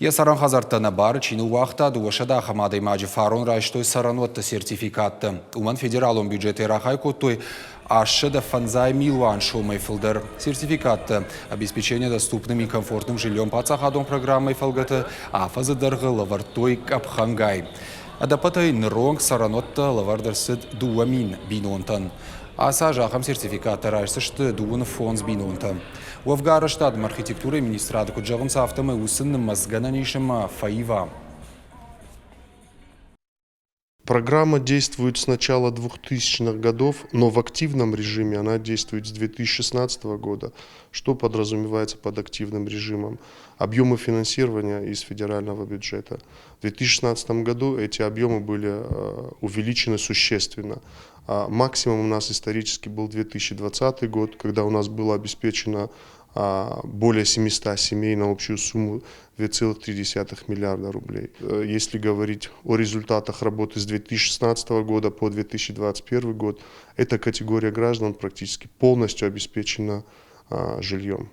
Йӕ цӕрӕн хӕдзӕрттӕ ӕнӕбары чи ныууагъта, 200 ахӕм адӕймаджы фарон райстой цӕрӕнуӕтты сертификаттӕ. Уымӕн федералон бюджетӕй рахай кодтой 805 милуан сомӕй фылдӕр. Сертификаттӕ «Обеспечение доступным и комфортным жильем» паддзахадон программӕйы фӕлгӕты афӕдзы дӕргъы лӕвӕрдтой къӕпхӕнгай. Ӕдӕппӕтӕй ныронг цӕрӕнуӕттӕ лӕвӕрд ӕрцыд 2000 бинонтӕн. Ацы аз ахӕм сертификаттӕ райсдзысты 25 бинонтӕ. Уӕвгӕ арӕзтадмӕ архитектурӕйы министрады куыд зӕгъынц, афтӕмӕй уыцы нымӕц гӕнӕн ис ӕмӕ фӕива. Программа действует с начала 2000-х годов, но в активном режиме она действует с 2016 года. Что подразумевается под активным режимом? Объемы финансирования из федерального бюджета. В 2016 году эти объемы были увеличены существенно. Максимум у нас исторически был 2020 год, когда у нас было обеспечено более 700 семей на общую сумму 2,3 миллиарда рублей. Если говорить о результатах работы с 2016 года по 2021 год, эта категория граждан практически полностью обеспечена жильем.